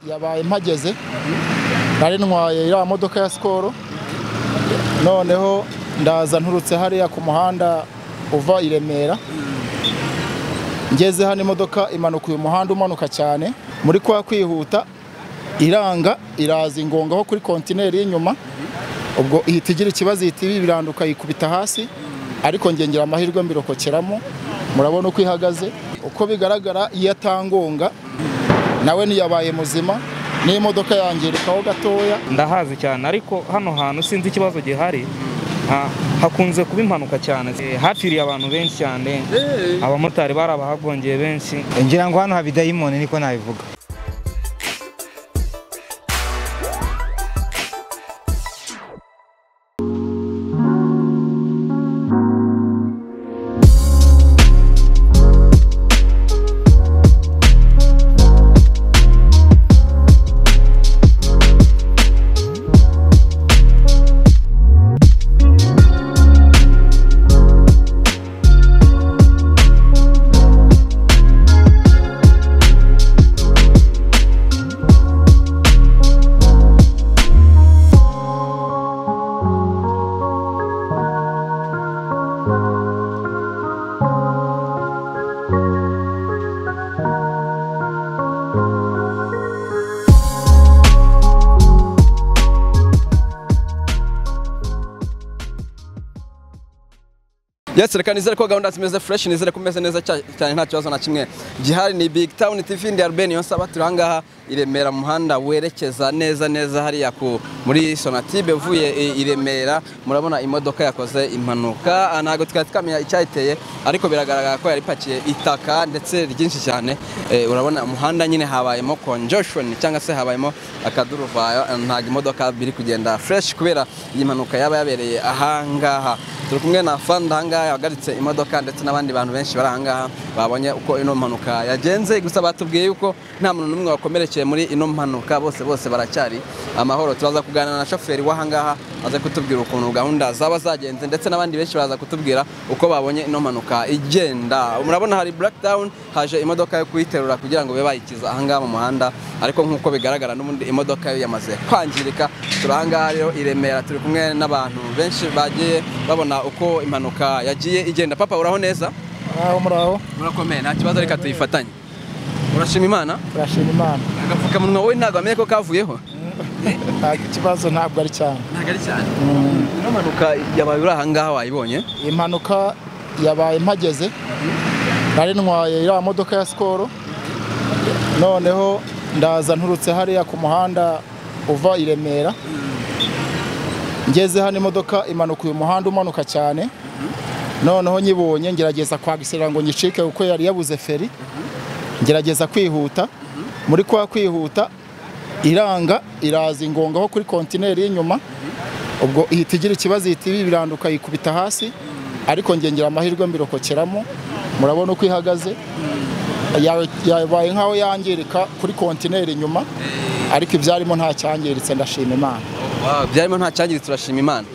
Yabaye mpageze nari ntwaye iriya modoka ya Skol, noneho ndaza nturutse hariya ku muhanda uva i Remera, ngeze hano imodoka imanuka uyu muhanda umanuka cyane, muri kwa kwihuta iranga iraza ingongaho kuri kontineri y'inyuma, ubwo ihita igira ikibazo ihita ibiranduka yikubita hasi, ariko ngengera amahirwe mbirokokeramo. Murabona uko ihagaze, uko bigaragara iyo atangonga nawe ntiyabaye muzima, n'imodoka yangirikaho gatoya. Ndahazi cyane ariko hano hantu sinzi ikibazo gihari, hakunze kuba impanuka cyane, hapfiriye abantu benshi cyane, abamotari barabahagongeye benshi. Ngira ngo hano haba idayimoni niko nabivuga. Yes, reka nizere ko gahunda zimeze fresh, nizere ko meze neza cyane nta kibazo na kimwe gihari. Ni Big Town TV, ndi Albert Niyonsaba, turi ahangaha i Remera mu muhanda werekeza neza neza hariya ku muri Sonatube uvuye i Remera. Murabona imodoka yakoze impanuka, ntago twari twamenya icyayiteye, ariko biragaragara ko yari ipakiye itaka ndetse ryinshi cyane. Urabona umuhanda nyine habayemo congestion cyangwa se habayemo akaduruvayo, ntago imodoka biri kugenda fresh kubera iyi mpanuka yaba yabereye ahangaha. Turi kumwe na Fanda ahangaha yahagaritse imodoka ndetse n'abandi bantu benshi bari ahangaha babonye uko ino mpanuka yagenze. Gusa batubwiye yuko nta muntu n'umwe wakomerekeye muri ino mpanuka, bose bose baracyari amahoro. Turaza kuganira na shoferi w'ahangaha aze kutubwira ukuntu gahunda zaba zagenze, ndetse n'abandi benshi baraza kutubwira uko babonye ino mpanuka igenda. Murabona hari breakdown, haje imodoka yo kuyiterura kugira ngo be bayikiza ahangaha mu muhanda, ariko nk'uko bigaragara n'ubundi imodoka yo yamaze kwangirika. Turi ahangaha rero i Remera, turi kumwe n'abantu benshi bagiye babona uko impanuka yagiye igenda. Papa, uraho neza? Aho muraho? Murakomeye, nta kibazo, reka tuyifatanye. Urashima Imana? Turashima Imana. Agapfukamunwa wowe ntabwo wamenye ko kavuyeho? Nta kibazo, ntabwo ari cyane. Ntabwo ari cyane. Ino mpanuka yabaye uri ahangaha wayibonye? Impanuka yabaye mpageze, nari ntwaye iriya modoka ya Skol, noneho ndaza nturutse hariya ku muhanda uva i Remera, ngeze hano imodoka imanuka uyu muhanda umanuka cyane, noneho nyibonye ngerageza kwagisera ngo nyicike kuko yari yabuze feri, ngerageza kwihuta, muri kwa kwihuta iranga iraza ingongaho kuri kontineri y'inyuma, ubwo ihita igira ikibazo ihita ibiranduka yikubita hasi, ariko ngengera amahirwe mbirokokeramo. Murabona uko ihagaze, yabaye nkaho yangirika kuri kontineri inyuma, ariko ibyarimo nta cyangiritse, ndashima Imana. Byarimo nta cyangiritse, turashima Imana.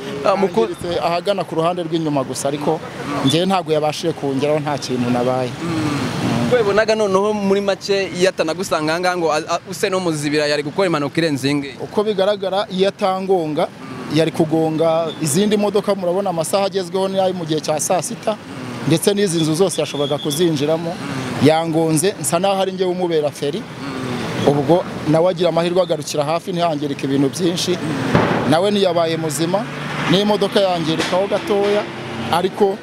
Ahagana ku ruhande rw'inyuma gusa, ariko ngewe ntabwo yabashije kongeraho, nta kintu nabaye. Ubonaga noneho muri make iyo atanagusanga ahangaha ngo use no muzibira yari gukora impanuka irenze iyi ngiyi? Uko bigaragara iyo atangonga yari kugonga izindi modoka. Murabona amasaha agezweho ni ayo mu gihe cya saa sita, ndetse n'izi nzu zose yashoboraga kuzinjiramo. Yangonze nsa naho ari njye umubera feri, ubwo nawe agira amahirwe agarukira hafi ntihangirike ibintu byinshi, nawe ntiyabaye muzima, n'imodoka yangirikaho gatoya, ariko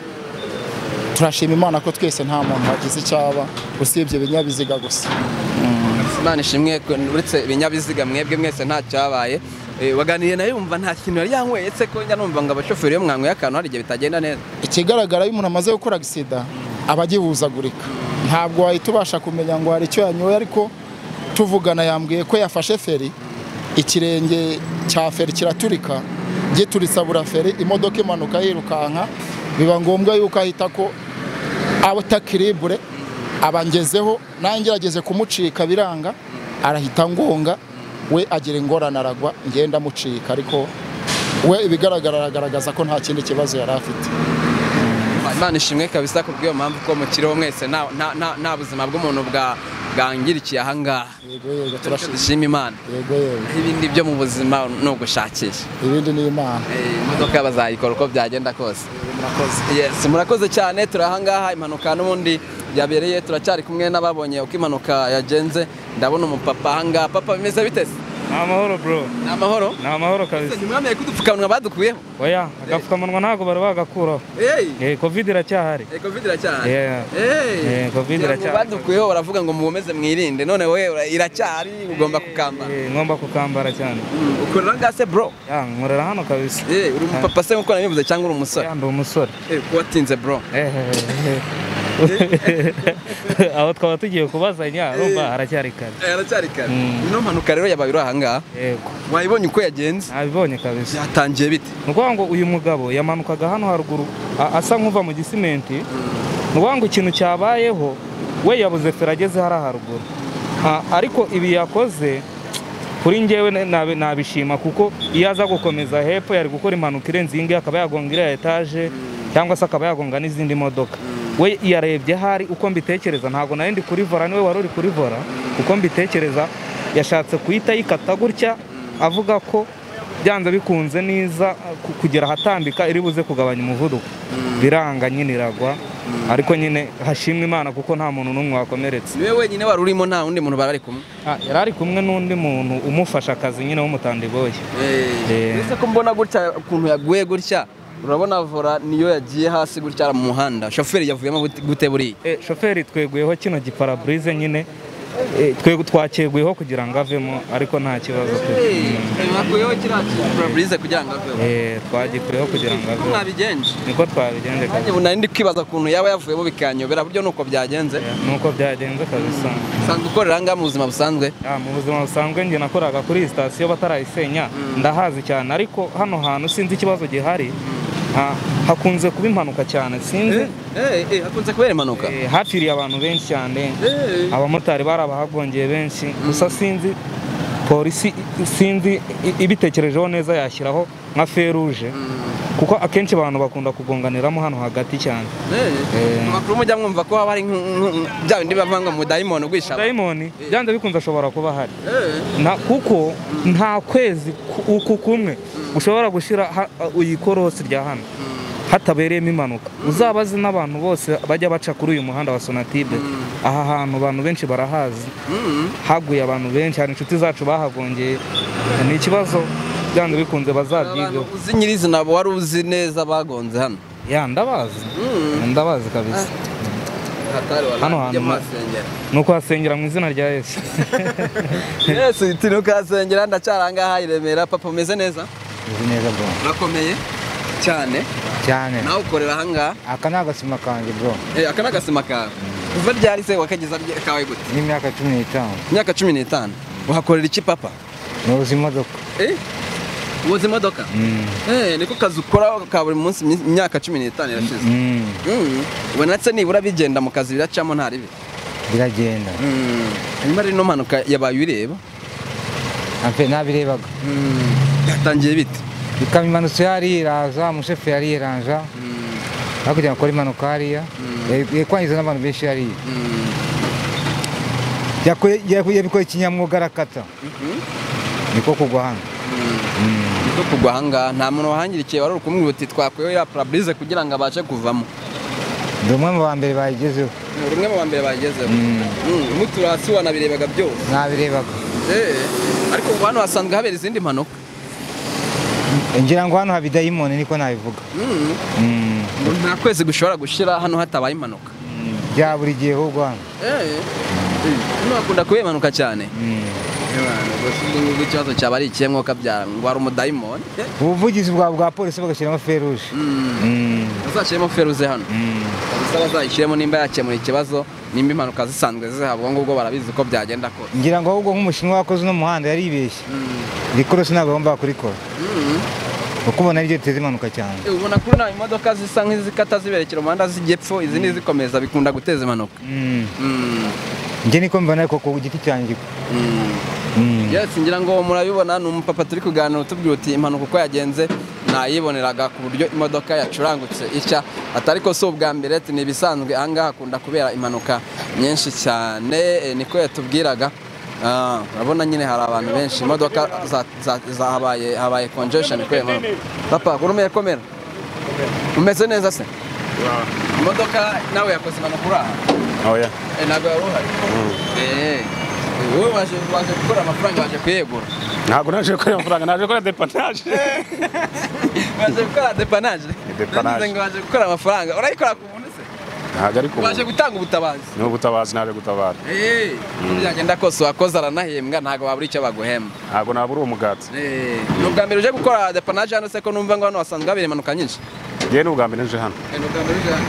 turashima Imana ko twese nta muntu wagize icyaba usibye ibinyabiziga gusa. Imana ishimwe, uretse ibinyabiziga mwebwe mwese nta cyabaye. Waganiriye nawe yumva nta kintu yari yanyweye, se ko njya numva ngo abashoferi iyo mwanyweye akantu hari igihe bitagenda neza? Ikigaragara iyo umuntu amaze gukora agisida aba agihuzagurika, ntabwo wahita ubasha kumenya ngo hari icyo yanyoye, ariko tuvugana yambwiye ko yafashe feri, ikirenge cya feri kiraturika, gituritsa bura feri, imodoka imanuka yirukanka, biba ngombwa yuko ahita ko abatakiribure abangezeho, nangerageze kumucika biranga, arahita ngonga, we agira ingorane aragwa, ngenda mucika, ariko we ibigaragara aragaragaza ko nta kindi kibazo yari afite. Imana ishimwe kabisa kubw'iyo mpamvu ko mukiriho mwese, nta buzima bw'umuntu bwangirikiye aha ngaha. Yego yego, turashima. Dushima Imana. Yego yego. Ibindi byo mu buzima ni ugushakisha. Ibindi ni Imana. Imodoka bazayikora uko byagenda kose. Murakoze. Yes, murakoze cyane. Turi aha ngaha impanuka n'ubundi yabereye, turacyari kumwe n'ababonye uko impanuka yagenze. Ndabona umupapa aha ngaha. Papa, bimeze bite se? Ni amahoro bro. Ni amahoro? Ni amahoro kabisa. Ntimwamenye ko udupfukamunwa badukuyeho? Oya, agapfukamunwa ntabwo bari bagakuraho. Covid iracyahari. Covid iracyahari. Covid iracyahari. Badukuyeho baravuga ngo mubomeze mwirinde, none wowe iracyahari ugomba kukambara. Ngomba kukambara cyane. Ukorera ngaha se bro? Ya, nkorera hano kabisa. Uri umupapa se nkuko nabivuze cyangwa uri umusore? Ya, ndi umusore. Ko watinze bro? Aho twaba tugiye kubazanya urumva haracyari kare. Haracyari kare. Ino mpanuka rero yabaye uri aha ngaha. Yego. Wayibonye uko yagenze? Nabibonye kabisa. Yatangiye bite? Ni ukuvuga ngo uyu mugabo yamanukaga hano haruguru asa nk'uva mu gisimenti. Ni ukuvuga ngo ikintu cyabayeho we yabuze feri ageze hariya haruguru. Ariko ibi yakoze kuri njyewe nabishima, kuko iyo aza gukomeza hepfo yari gukora impanuka irenze iyi ngiyi, akaba yagonga iriya etaje cyangwa se akaba yagonga n'izindi modoka. We yarebye hari uko mbitekereza, ntabwo nari ndi kuri vora, niwe wari uri kuri vora. Uko mbitekereza yashatse kuhita yikata gutya, avuga ko byanze bikunze niza kugera ahatambika iri buze kugabanya umuvuduko. Biranga nyine iragwa, ariko nyine hashimwe Imana kuko nta muntu n'umwe wakomeretse. Niwe wenyine wari urimo, nta wundi muntu bari kumwe? Yari ari kumwe n'undi muntu umufasha akazi nyine w'umutandiboye. Ese ko mbona gutya ukuntu yaguye gutya, urabona vora niyo yagiye hasi gutya mu muhanda, shoferi yavuyemo gute buriya? Shoferi tweguyeho kino giparabrise nyine, twe twakeguyeho kugira ngo avemo, ariko nta kibazo pe. Mwakuyeho kiriya giparabrise kugira ngo avemo? Twagikuyeho kugira ngo avemo. Mwabigenje? Niko twabigenje kabisa. Nari ndi kwibaza ukuntu yaba yavuyemo bikanyobera, buryo nuko byagenze. Nuko byagenze kabisa. Usanzwe ukorera aha ngaha mu buzima busanzwe? Mu buzima busanzwe njye nakoraga kuri iyi sitasiyo batarayisenya, ndahazi cyane, ariko hano hantu sinzi ikibazo gihari. Hakunze kuba impanuka cyane, sinzi. Hakunze kubera impanuka? Hapfiriye abantu benshi cyane, abamotari barabahagongeye benshi. Gusa sinzi polisi, sinzi ibitekerejeho neza yashyiraho nka feruje, kuko akenshi abantu bakunda kugonganiramo hano hagati cyane. Amakuru mujya mwumva ko haba hari bya bindi bavanga mu dayimoni ugwisha. Dayimoni byanze bikunze ashobora kuba ahari, kuko nta kwezi uku kumwe ushobora gushyira iyi korosi rya hano hatabereyemo impanuka. Uzabaze n'abantu bose bajya baca kuri uyu muhanda wa Sonatube, aha hantu abantu benshi barahazi, haguye abantu benshi, hari inshuti zacu bahagongeye. Ni ikibazo byanze bikunze bazabyigeho. Uzi nyirizina wari uzi neza bagonze hano? Ya, ndabazi. Ndabazi kabisa. Hano hantu nuko hasengera mu izina rya Yesu. Yesu tinuka hasengera. Ndacyaranga aha i Remera. Papa umeze neza? Meze neza bro. Urakomeye cyane? Cyane. Nawe ukorera aha ngaha? Aka ni agasima kanjye bro. Aka ni agasima kawe. Kuva ryari se wakageza kawe gute? Ni imyaka 15. Imyaka 15. Uhakorera iki papa? Noza imodoka. Woza imodoka? Niko kazi ukora ka buri munsi imyaka 15 irashize. Ubona se nibura bigenda mu kazi biracamo nta ribi? Biragenda. Hanyuma rero ino mpanuka yabaye ureba? Ampe nabirebaga. Yatangiye bite? Ikamyo imanutse hariya iraza, umushoferi ariyeranja. Hakurya akora impanuka hariya, yakwangiza n'abantu benshi hariya. Yabikoye kinyamwuga arakata. Niko kugwa hano. Niko kugwa aha ngaha. Nta muntu wahangirikiye wari uri kumubwira uti twakuyeho ya parabrise kugira ngo abashe kuvamo? Ndi umwe mu ba mbere bayigezeho. Uri umwe mu ba mbere bayigezeho. Mutura hasi wanabirebaga byose? Nabirebaga. Ariko ubu hano hasanzwe habera izindi mpanuka? Ngira ngo hano haba idayimoni niko nabivuga. Nta kwezi gushobora gushira hano hatabaye impanuka? Bya buri gihe ahubwo hano. Hano hakunda kubera impanuka cyane? Ikibazo cyaba ari ikihe mwuka byara ngo hari umudayimoni? Ubuvugizi bwa polisi bagashyiramo feruje. Bazashyiremo feruje hano. Bazayishyiremo nimba yakemura ikibazo, nimba impanuka zisanzwe zihabwa ngubwo barabizi ko byagenda kose. Ngira ngo ahubwo nk'umushinwa wakoze uno muhanda yaribeshye. Iri korosi ntabwo bagomba kurikora. Kuko ubona ariryo riteza impanuka cyane. Ubona kuri nta imodoka zisa nk'izikata ziberekera umuhanda zijya epfo, izindi zikomeza bikunda guteza impanuka. Njye niko mbibona ariko ku giti cyanjye. Yes, ngira ngo murabibona ni umupapa turi kuganira utubwira uti impanuka uko yagenze Nayiboneraga ku buryo imodoka yacurangutse itya, atari ko si ubwa mbere, ati ni ibisanzwe ahangaha hakunda kubera impanuka nyinshi cyane, niko yatubwiraga. Urabona nyine hari abantu benshi, imodoka zahabaye, habaye congestion kubera impanuka. Papa urumeye komera, umeze neza se? Imodoka nawe yakoze impanuka uri aha? Oya. Ntabwo wari uhari? Wowe waje gukora amafaranga, waje kuyegura? Ntabwo naje gukora amafaranga, naje gukora depanaje. Waje gukora depanaje? Depanaje. Ngo waje gukora amafaranga, urayikora ku buntu se? Ntabwo ari ku buntu. Waje gutanga ubutabazi? Ni ubutabazi, naje gutabara. Byagenda kose wakoze aranahembwa, ntabwo wabura icyo baguhemba. Ntabwo nabura uwo mugati. Ni ubwa mbere uje gukora depanaje hano se ko numva ngo hano hasanzwe habera impanuka nyinshi? Njyewe ni ubwa mbere nje hano. Ni ubwa mbere uje hano?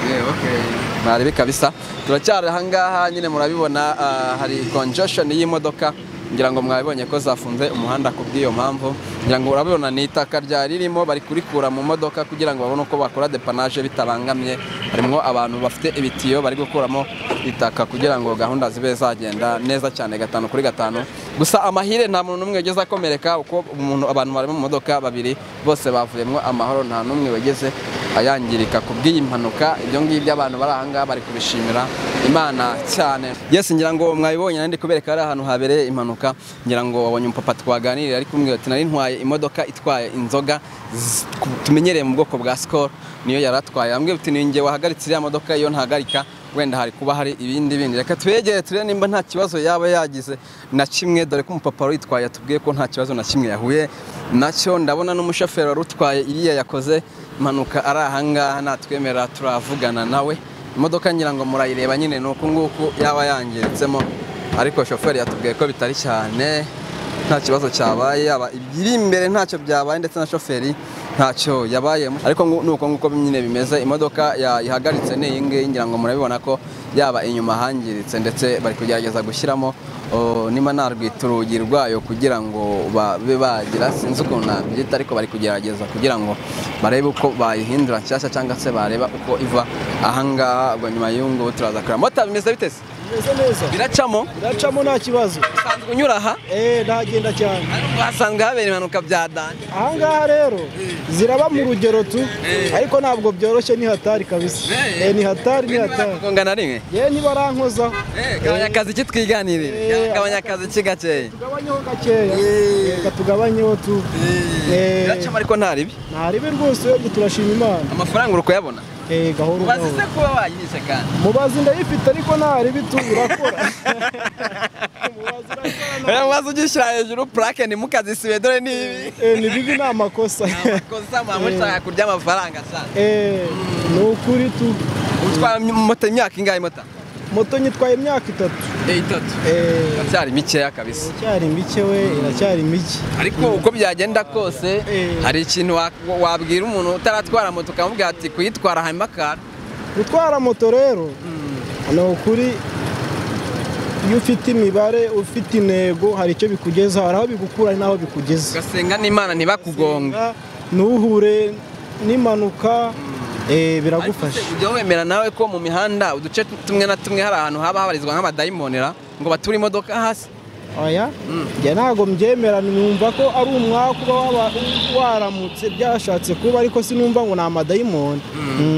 Okay. Mwaribi kabisa. Turacyari ahangaha nyine murabibona, hari congestion y'imodoka, ngira ngo mwabibonye ko zafunze umuhanda ku bw'iyo mpamvu. Ngira ngo urabibona ni itaka ryari ririmo, bari kurikura mu modoka kugira ngo babone uko bakora depanaje bitabangamye. Harimo abantu bafite ibitiyo bari gukuramo itaka kugira ngo gahunda zibe zagenda neza cyane 5 kuri 5. Gusa amahire nta muntu n'umwe wigeze akomereka, uko umuntu abantu bari mu modoka babiri bose bavuyemo amahoro, nta n'umwe wigeze ayangirika ku bw'iyi mpanuka. Ibyo ngibyo abantu bari ahangaha bari kubishimira Imana cyane. Yes, ngira ngo mwabibonye nandi kubereka ari ahantu habereye impanuka. Ngira ngo wabonye umupapa twaganirira ari kumwe ati nari ntwaye imodoka itwaye inzoga tumenyereye mu bwoko bwa Skol, niyo yaratwaye. Ambwiye uti ninjye wahagaritse iriya modoka, iyo ntahagarika wenda hari kuba hari ibindi bindi. Reka twegere turebe nimba nta kibazo yaba yagize na kimwe, dore ko umupapa witwaye atubwiye ko nta kibazo na kimwe yahuye nacyo. Ndabona n'umushoferi wari utwaye iriya yakoze impanuka ari ahangaha, natwemera turavugana nawe. Imodoka ngira ngo murayireba nyine ni uku nguku yaba yangiritsemo, ariko shoferi yatubwiye ko bitari cyane, nta kibazo cyabaye, yaba ibiri imbere ntacyo byabaye, ndetse na shoferi ntacyo yabayemo. Ariko nuko nguko nyine bimeze, imodoka yahagaritse ni iyi ngiyi, ngira ngo murabibona ko yaba inyuma hangiritse, ndetse bari kugerageza gushyiramo nima narwita urugi rwayo kugira ngo babe bagira, sinzi ukuntu nabyita, ariko bari kugerageza kugira ngo barebe uko bayihindura nshyashya cyangwa se bareba uko iva ahangaha. Ubwo nyuma y'ubu turaza kureba mota bimeze bite se? Bimeze neza. Biracamo? Biracamo nta kibazo. Usanzwe unyura aha? Ndagenda cyane. Wasanzwe habera impanuka bya danje. Ahangaha rero ziraba mu rugero tu, ariko ntabwo byoroshye, ni hatari kabisa. Ni hatari, ni hatari. Kongana rimwe? Ye nibarankoza. Gabanya akazi kitwiganirire. Gabanya akazi kigakeya. Tugabanyeho gakeya. Reka tugabanyeho tu. Biracamo ariko nta ribi. Nta ribi rwose, urebye turashima Imana. Amafaranga uri kuyabona? Gahoro. Mubazi se kuba wayinyishe kandi? Mubazi ndayifite ariko nta ribi tu, urakora. Mubazi ugishyira hejuru plaque ni mukazisibe, dore ni ibi. Ni bibi, ni amakosa. Amakosa mushaka kurya amafaranga sana. Ni ukuri tu. Utwaye moto imyaka ingahe mota? Moto nyitwaye imyaka 3. 3. Iracyari mikeya kabisa. Iracyari mike we, iracyari mike. Ariko uko byagenda kose hari ikintu wabwira umuntu utaratwara moto ukamubwira ati kuyitwara harimo akantu. Gutwara moto rero ni ukuri, iyo ufite imibare, ufite intego, hari icyo bikugeza, hari aho bigukura n'aho bikugeza. Ugasenga n'Imana ntibakugonge, ntuhure n'impanuka, biragufasha. Ujya wemera nawe ko mu mihanda uduce tumwe na tumwe hari ahantu haba habarizwa nk'abadayimonera ngo bature imodoka hasi? Oya, njye ntabwo mbyemera, numva ko ari umwaka uba waramutse byashatse kuba, ariko sinumva ngo ni amadayimoni.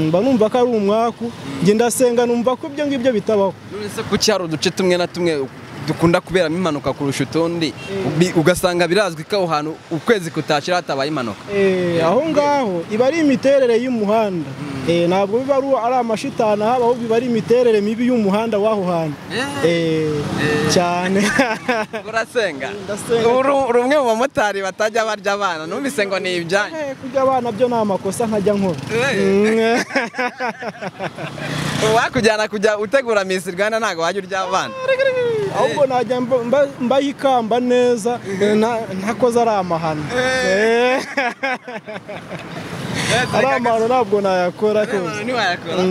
Mba numva ko ari umwaku, njye ndasenga numva ko ibyo ngibyo bitabaho. None se kuki hari uduce tumwe na tumwe dukunda kuberamo impanuka kurusha utundi, ugasanga birazwi ko aho hantu ukwezi kutashira hatabaye impanuka? Aho ngaho iba ari imiterere y'umuhanda. Ntabwo biba ari amashitani ahaba, ahubwo biba ari imiterere mibi y'umuhanda w'aho hantu. Cyane. Urasenga? Uri umwe mu bamotari batajya barya abana, numvise ngo ni ibyanyu. Kurya abana byo ni amakosa nkajya nkora. Wakujyana kujya utegura Miss Rwanda ntabwo wajya urya abana. Ahubwo najya mbaha ikamba neza, ntakoze ari amahano. Ari amahano ntabwo nayakora rwose. Ntiwayakora?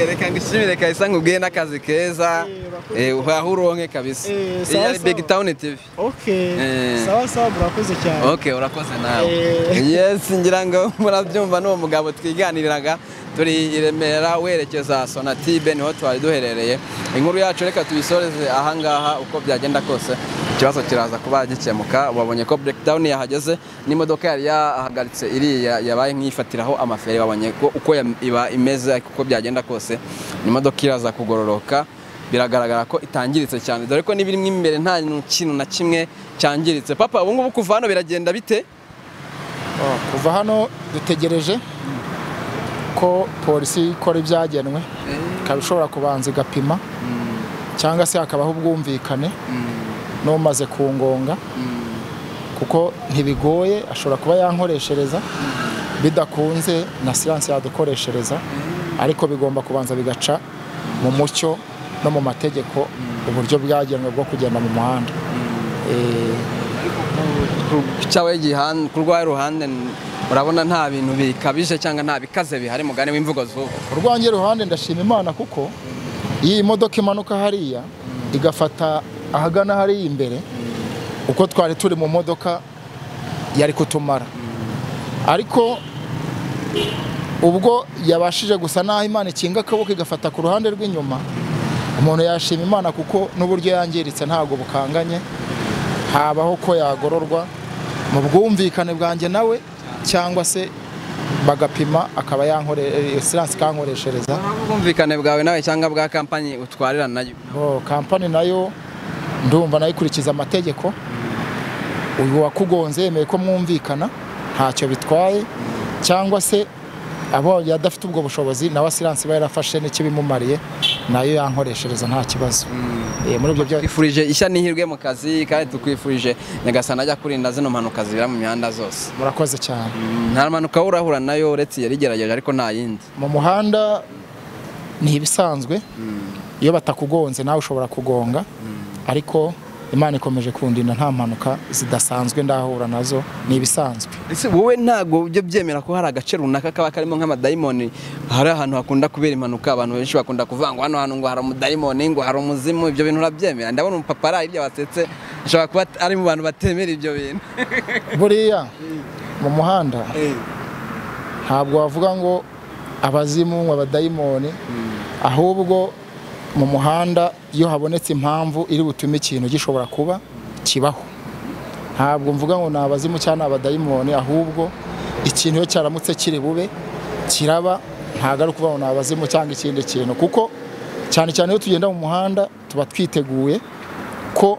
Reka ngushimire kabisa, nkubwiye n'akazi keza, uhahe uronke kabisa. Iyi ari Big Town TV. Sawa sawa, murakoze cyane. Urakoze nawe. Yes, ngira ngo murabyumva n'uwo mugabo twiganiriraga. Turi i Remera werekeza Sonatibe, niho twari duherereye. Inkuru yacu reka tuyisoreze ahangaha, uko byagenda kose ikibazo kiraza kuba gikemuka. Wabonye ko breakdown yahageze n'imodoka yari yahagaritse iriya yabaye nk'ifatiraho amaferi, babonye ko uko iba imeze, uko byagenda kose imodoka iraza kugororoka. Biragaragara ko itangiritse cyane, dore ko n'ibirimo imbere nta kintu na kimwe cyangiritse. Papa, ubu ngubu kuva hano biragenda bite? Kuva hano dutegereje ko polisi ikora ibyagenwe, ikaba ishobora kubanza igapima cyangwa se hakabaho ubwumvikane n'umaze kungonga, kuko ntibigoye, ashobora kuba yankoreshereza, bidakunze na siyansi yadukoreshereza, ariko bigomba kubanza bigaca mu mucyo no mu mategeko, uburyo bwagenwe bwo kugenda mu muhanda. Cyawe gihan kurwaye ruhande urabona nta bintu bikabije cyangwa nta bikaze bihari mugane w'imvugo zubu? Urwanjye ruhande ndashima Imana, kuko iyi modoka imanuka hariya igafata ahagana hariya imbere, uko twari turi mu modoka yari kutumara, ariko ubwo yabashije gusa naho Imana ikinga akaboko igafata ku ruhande rw'inyuma, umuntu yashima Imana kuko n'uburyo yangiritse ntabwo bukanganye. Habaho ko yagororwa mu bwumvikane bwanjye nawe, cyangwa se bagapima akaba siransi kankoreshereza. Ubwumvikane bwawe nawe cyangwa bwa kampani utwarira nayo? Kampani nayo ndumva nayo ikurikiza amategeko. Uyu wakugonze yemeye ko mwumvikana ntacyo bitwaye, cyangwa se abo yadafite ubwo bushobozi nawe siransi iba yarafashe n'ikibimumariye nayo yankoreshereza nta kibazo. Muri ibyo byo twifurije ishya n'ihirwe mu kazi, kandi tukwifurije Nyagasani ajya kurinda zino mpanuka zibera mu mihanda zose. Murakoze cyane. Nta mpanuka urahura nayo uretse yarigerageje, ariko nta yindi mu muhanda ni ibisanzwe, iyo batakugonze nawe ushobora kugonga, ariko Imana ikomeje kundinda nta mpanuka zidasanzwe ndahura nazo, ni ibisanzwe. Ese wowe ntago ujye byemera ko hari agace runaka kaba karimo nk'amadayimoni, hari ahantu hakunda kubera impanuka, abantu benshi bakunda kuvuga ngo hano hantu ngo hari umudayimoni, ngo hari umuzimu, ibyo bintu urabyemera? Ndabona umupapa ari hirya wasetse, ashobora kuba ari mu bantu batemera ibyo bintu. Buriya mu muhanda ntabwo wavuga ngo abazimu ngo abadayimoni, ahubwo mu muhanda iyo habonetse impamvu iri butume ikintu gishobora kuba kibaho. Ntabwo mvuga ngo nabazimu cyangwa abadayimoni, ahubwo ikintu iyo cyaramutse kiri bube kiraba, ntabwo ari ukuvuga ngo nabazimu cyangwa ikindi kintu, kuko cyane cyane iyo tugenda mu muhanda tuba twiteguye ko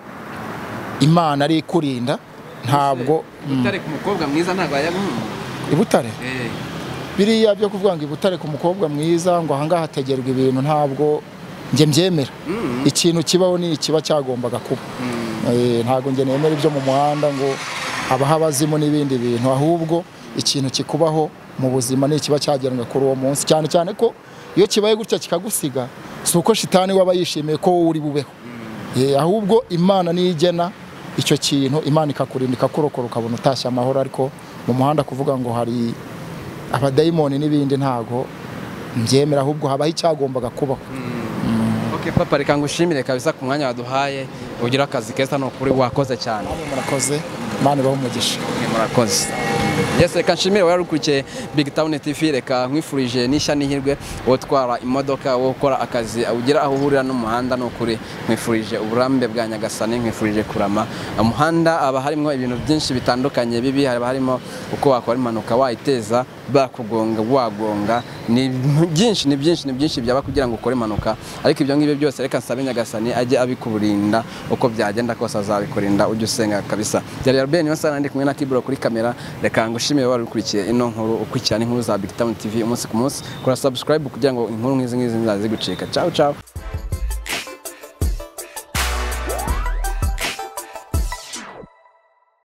Imana ari ikurinda. Ntabwo Butare ku mukobwa mwiza ntabwo yaguhunga i Butare. Biriya byo kuvuga ngo i Butare ku mukobwa mwiza ngo ahangaha hategerwa ibintu, ntabwo njye mbyemera. Ikintu kibaho ni ikiba cyagombaga kuba. Ntabwo njye nemera ibyo mu muhanda ngo abaha abazimu n'ibindi bintu, ahubwo ikintu kikubaho mu buzima ni ikiba cyagenwe kuri uwo munsi, cyane cyane ko iyo kibaye gutya kikagusiga, si uko shitani waba yishimiye ko wowe uri bubeho, ahubwo Imana niyo igena icyo kintu, Imana ikakurinda ikakurokora ukabona utashye amahoro. Ariko mu muhanda kuvuga ngo hari abadayimoni n'ibindi ntago mbyemera, ahubwo habaho icyagombaga kubaho. Okay papa, reka ngushimire kabisa ku mwanya waduhaye, ugira akazi keza, no kuri wakoze cyane. Murakoze, Imana ibahe umugisha. Murakoze. Yes, reka nshimire wowe ukurikiye Big Town TV, reka nkwifurije n'ishya n'ihirwe, wowe utwara imodoka, wowe ukora akazi ugira aho uhurira n'umuhanda, no kuri nkwifurije uburambe bwa Nyagasani, nkwifurije kurama. Umuhanda aba harimo ibintu byinshi bitandukanye bibi, haba harimo uko wakora impanuka wayiteza, bakugonga, wagonga, ni byinshi, ni byinshi, ni byinshi byaba kugira ngo ukore impanuka. Ariko ibyo ngibyo byose reka nsabe Nyagasani ajye abikurinda, uko byagenda kose azabikurinda, ujye usenga kabisa. Byari Albert Niyonsaba, ndi kumwe na Kibro kuri kamera. Reka ngushimire wari ukurikiye ino nkuru, ukurikirana inkuru za Big Town TV umunsi ku munsi. Kora subscribe kugira ngo inkuru nk'izi ngizi zigucika. Ciao ciao.